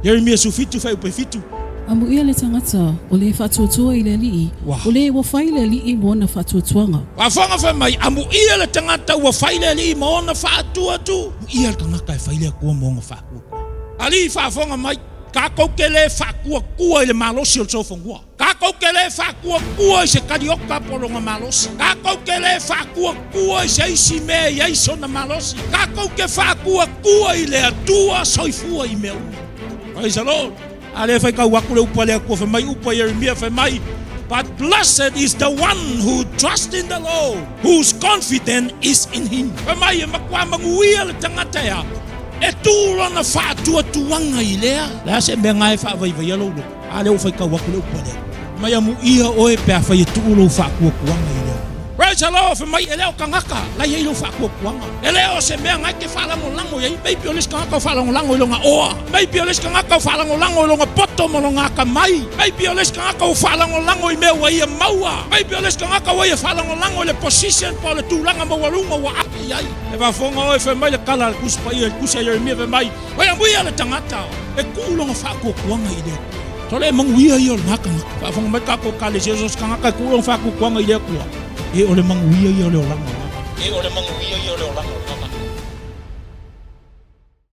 Ieremia 17 fuaiupu e 7. Amuia le tagata o le faatuatua i le Alii, o le ua fai le Alii ma ona faatuatuaga. Faafofoga fai mai, Amuia le tagata ua fai le Alii ma ona faatuatua. Amuia le tagata e fai le Atua ma ona faatuatua. Alii faafofoga mai, tatou te le faatuatua i le malosi o le soifua. Tatou te le faatuatua i se kaliota po o lona malosi. Tatou te le faatuatua i se isi mea e i ai sona malosi. Tatou te faatuatua i le Atua soifua i mea uma. Praise the Lord. A lea e faitau atu le upu a le Atua fai mai upu a Ieremia fai mai, But blessed is the one who trusts in the Lord, whose confidence is in him. Fai mai e matua manuia le tagata e a? E tu lona faatuatuaga i lea. Le a se mea na e faavaivaia lou loto? A lea ua faitau atu le upu a le Atua. Mai amuia oe pe afai e tuu lou faatuatuaga i le Atua. Praise the Lord, fai mai e le o tagata la i ai lou faatuatuaga. E le o se mea na e te faalagolago i ai. Maybe o le isi tagata o faalagolago i lona oa. Maybe o le isi tagata o faalagolago i lona poto ma lona atamai. Maybe o le isi tagata ua faalagolago i mea ua ia maua. Maybe o le isi tagata ua ia faalagolago i le position po o le tulaga maualuga ua api i ai. E faafofoga oe, fai mai le tala a le Tusi Paia i le Tusi a Ieremia, fai mai, Oi amuia le tagata e tuu lona faatuatuaga i le Atua. Sole e manuia ia o lena tagata. Faafofoga mai tatou Ekalesia, so o se tagata e tuu lona faatuatuaga i le Atua, e o le manuia ia o le olaga o lena tagata. E o le manuia ia o le olaga o lena tagata.